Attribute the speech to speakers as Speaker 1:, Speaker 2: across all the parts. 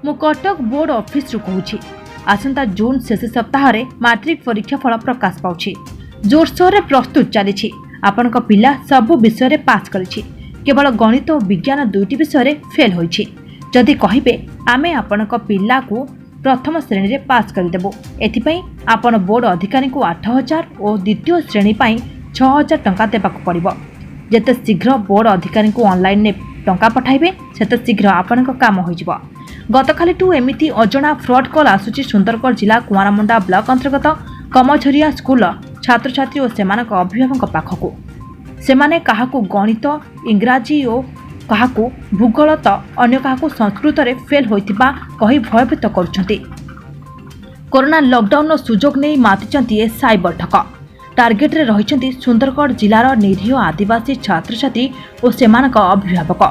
Speaker 1: ମୁଁ କଟକ ବୋର୍ଡ ଅଫିସରୁ କହୁଛି। ଆସନ୍ତା ଜୁନ୍ ଶେଷ ସପ୍ତାହରେ ମାଟ୍ରିକ ପରୀକ୍ଷା ଫଳ ପ୍ରକାଶ ପାଉଛି। ଜୋରସୋରରେ ପ୍ରସ୍ତୁତ ଚାଲିଛି। ଆପଣଙ୍କ ପିଲା ସବୁ ବିଷୟରେ ପାସ୍ କରିଛି, କେବଳ ଗଣିତ ଓ ବିଜ୍ଞାନ ଦୁଇଟି ବିଷୟରେ ଫେଲ୍ ହୋଇଛି। ଯଦି କହିବେ, ଆମେ ଆପଣଙ୍କ ପିଲାକୁ ପ୍ରଥମ ଶ୍ରେଣୀରେ ପାସ୍ କରିଦେବୁ। ଏଥିପାଇଁ ଆପଣ ବୋର୍ଡ ଅଧିକାରୀଙ୍କୁ 8000 ଓ ଦ୍ୱିତୀୟ ଶ୍ରେଣୀ ପାଇଁ 6000 ଟଙ୍କା ଦେବାକୁ ପଡ଼ିବ। ଯେତେ ଶୀଘ୍ର ବୋର୍ଡ ଅଧିକାରୀଙ୍କୁ ଅନଲାଇନରେ ଟଙ୍କା ପଠାଇବେ, ସେତେ ଶୀଘ୍ର ଆପଣଙ୍କ କାମ ହୋଇଯିବ। ଗତକାଲିଠୁ ଏମିତି ଅଜଣା ଫ୍ରଡ୍ କଲ୍ ଆସୁଛି ସୁନ୍ଦରଗଡ଼ ଜିଲ୍ଲା କୁଆଁରମୁଣ୍ଡା ବ୍ଲକ ଅନ୍ତର୍ଗତ କମଝରିଆ ସ୍କୁଲର ଛାତ୍ରଛାତ୍ରୀ ଓ ସେମାନଙ୍କ ଅଭିଭାବକଙ୍କ ପାଖକୁ। ସେମାନେ କାହାକୁ ଗଣିତ, ଇଂରାଜୀ ଓ କାହାକୁ ଭୂଗୋଳ ତ ଅନ୍ୟ କାହାକୁ ସଂସ୍କୃତରେ ଫେଲ୍ ହୋଇଥିବା କହି ଭୟଭୀତ କରୁଛନ୍ତି। କରୋନା ଲକଡାଉନର ସୁଯୋଗ ନେଇ ମାତିଛନ୍ତି ଏ ସାଇବର ଠକ। ଟାର୍ଗେଟରେ ରହିଛନ୍ତି ସୁନ୍ଦରଗଡ଼ ଜିଲ୍ଲାର ନିରୀହ ଆଦିବାସୀ ଛାତ୍ରଛାତ୍ରୀ ଓ ସେମାନଙ୍କ ଅଭିଭାବକ।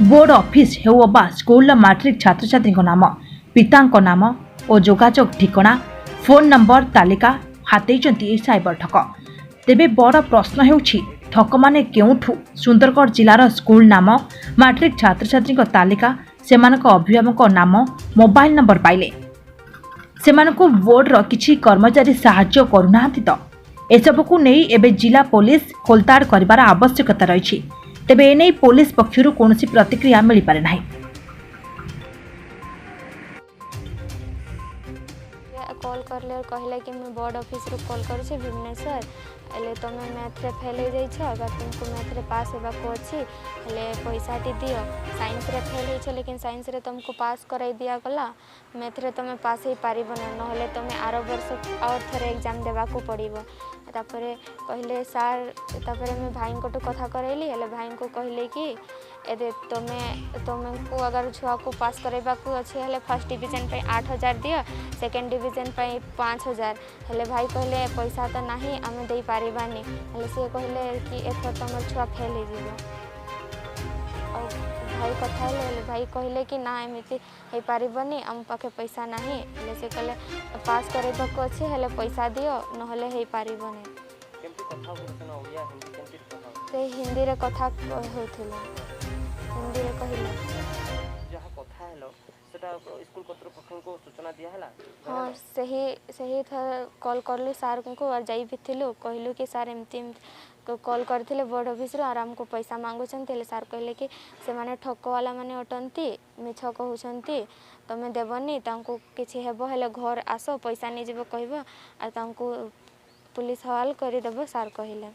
Speaker 1: ବୋର୍ଡ ଅଫିସ ହେଉ ଅବା ସ୍କୁଲର ମାଟ୍ରିକ ଛାତ୍ରଛାତ୍ରୀଙ୍କ ନାମ, ପିତାଙ୍କ ନାମ ଓ ଯୋଗାଯୋଗ ଠିକଣା, ଫୋନ୍ ନମ୍ବର ତାଲିକା ହାତେଇଛନ୍ତି ଏହି ସାଇବର ଠକ। ତେବେ ବଡ଼ ପ୍ରଶ୍ନ ହେଉଛି, ଠକମାନେ କେଉଁଠୁ ସୁନ୍ଦରଗଡ଼ ଜିଲ୍ଲାର ସ୍କୁଲ ନାମ, ମାଟ୍ରିକ ଛାତ୍ରଛାତ୍ରୀଙ୍କ ତାଲିକା, ସେମାନଙ୍କ ଅଭିଭାବକଙ୍କ ନାମ, ମୋବାଇଲ ନମ୍ବର ପାଇଲେ? ସେମାନଙ୍କୁ ବୋର୍ଡର କିଛି କର୍ମଚାରୀ ସାହାଯ୍ୟ କରୁନାହାନ୍ତି ତ? ଏସବୁକୁ ନେଇ ଏବେ ଜିଲ୍ଲା ପୋଲିସ ଖୋଲତାଡ଼ କରିବାର ଆବଶ୍ୟକତା ରହିଛି। ତେବେ ଏନେଇ ପୋଲିସ ପକ୍ଷରୁ କୌଣସି ପ୍ରତିକ୍ରିୟା ମିଳିପାରି ନାହିଁ।
Speaker 2: କଲ୍ କଲେ, କହିଲେ କି ମୁଁ ବୋର୍ଡ଼ ଅଫିସରୁ କଲ୍ କରୁଛି ଭୁବନେଶ୍ୱର। ହେଲେ ତୁମେ ମ୍ୟାଥରେ ଫେଲ୍ ହେଇଯାଇଛ, ଅଗର ତୁମକୁ ମ୍ୟାଥରେ ପାସ୍ ହେବାକୁ ଅଛି ହେଲେ ପଇସାଟି ଦିଅ। ସାଇନ୍ସରେ ଫେଲ୍ ହେଇଛ, ଲେକିନ୍ ସାଇନ୍ସରେ ତୁମକୁ ପାସ୍ କରାଇ ଦିଆଗଲା, ମ୍ୟାଥରେ ତୁମେ ପାସ୍ ହେଇପାରିବନି, ନହେଲେ ତୁମେ ଆର ବର୍ଷ ଆଉ ଥରେ ଏକ୍ଜାମ୍ ଦେବାକୁ ପଡ଼ିବ। ତାପରେ କହିଲେ ସାର୍, ତାପରେ ମୁଁ ଭାଇଙ୍କଠୁ କଥା କରାଇଲି। ହେଲେ ଭାଇଙ୍କୁ କହିଲେ କି ଏବେ ତୁମେ ତୁମକୁ ଅଗର ଛୁଆକୁ ପାସ୍ କରାଇବାକୁ ଅଛି ହେଲେ ଫାର୍ଷ୍ଟ ଡିଭିଜନ୍ ପାଇଁ 8000 ଦିଅ, ସେକେଣ୍ଡ ଡିଭିଜନ୍ ପାଇଁ 5000। ହେଲେ ଭାଇ କହିଲେ ପଇସା ତ ନାହିଁ, ଆମେ ଦେଇପାରିବାନି। ହେଲେ ସିଏ କହିଲେ କି ଏଥର ତୁମର ଛୁଆ ଫେଲ୍ ହେଇଯିବ। ଆଉ ଭାଇ କଥା ହେଲେ, ହେଲେ ଭାଇ କହିଲେ କି ନା, ଏମିତି ହେଇପାରିବନି, ଆମ ପାଖେ ପଇସା ନାହିଁ। ହେଲେ ସେ କହିଲେ ପାସ୍ କରାଇବାକୁ ଅଛି ହେଲେ ପଇସା ଦିଅ, ନହେଲେ ହେଇପାରିବନି। ସେ ହିନ୍ଦୀରେ କଥା ହେଉଥିଲେ, ହିନ୍ଦୀରେ କହିଲେ।
Speaker 3: ଯାହା କଥା ହେଲ, ସେଟା ସ୍କୁଲ କର୍ତ୍ତୃପକ୍ଷଙ୍କୁ ସୂଚନା ଦିଆହେଲା?
Speaker 2: ହଁ, ସେହି ଥର କଲ୍ କଲୁ ସାର୍ଙ୍କୁ ଆଉ ଯାଇ ବି ଥିଲୁ। କହିଲୁ କି ସାର୍, ଏମିତି ଏମିତି କଲ୍ କରିଥିଲେ ବୋର୍ଡ଼ ଅଫିସରୁ ଆର୍ ଆମକୁ ପଇସା ମାଗୁଛନ୍ତି। ହେଲେ ସାର୍ କହିଲେ କି ସେମାନେ ଠକବାଲା ମାନେ ଅଟନ୍ତି, ମିଛ କହୁଛନ୍ତି, ତୁମେ ଦେବନି ତାଙ୍କୁ। କିଛି ହେବ ହେଲେ ଘର ଆସ, ପଇସା ନେଇଯିବ କହିବ, ଆଉ ତାଙ୍କୁ ପୁଲିସ ହୱାଲ କରିଦେବ, ସାର୍ କହିଲେ।